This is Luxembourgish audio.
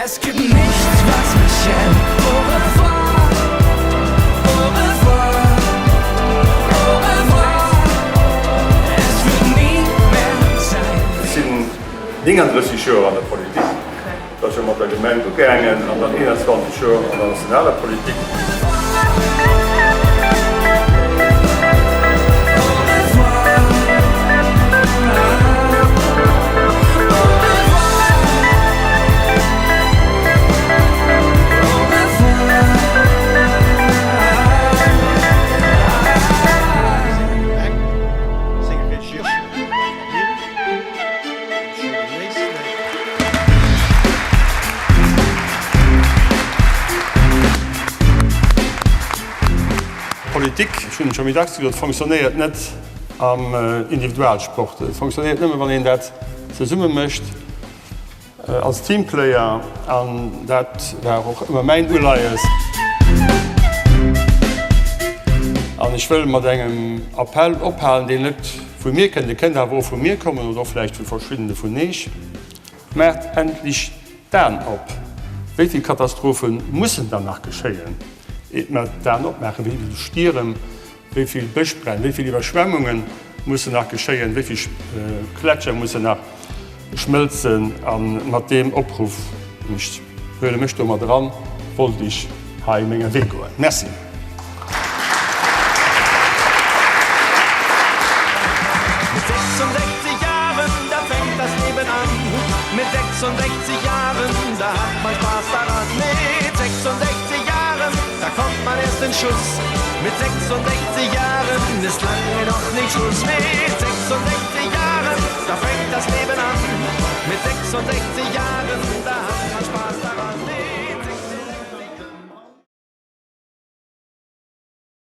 Es gibt nichts, was mich hält. Au revoir, au revoir, au revoir. Es wird nie mehr sein. Ech sinn 39 Joer an der Politik, dat ass jo mat der Gemeng ugaangen, an dann 21 Joer an der nationaler Politik. Politik, ech hunn et scho méi dacks gesot, fonctionnéiert net am Individualsport. Et fonctionnéiert nëmme wann een dat zesumme mécht als Teamplayer an dat war och ëmmer mäin Uleies. An ech wëll mat engem Appell ophalen, deen net vu mir kënnt, e kënnt awer och vu mir kommen oder och vläicht vu verschiddene vun Eech, Maacht endlech d'Aen op! Wéi vill Katastrophe mussen dann nach geschéien, iert mer d'Aen opmaachen? Wéi vill Stierem, wéi vill Bëschbränn, wéi vill Iwwerschwemmunge mussen nach geschéien? Wéi vill Gletscher mussen nach schmëlzen? A mat deem Opruff, ech huele mech do mat eran, wollt ech hei menger Wee goen. Merci. Mit 66 Jahren, da fängt das Leben an. Mit 66 Jahren, da hat man Spaß daran. Mit 66 Jahren, da kommt man erst in Schuss. Mit 66 Jahren ist lange noch nicht Schluss. Mit 66 Jahren, da fängt das Leben an. Mit 66 Jahren, da hat.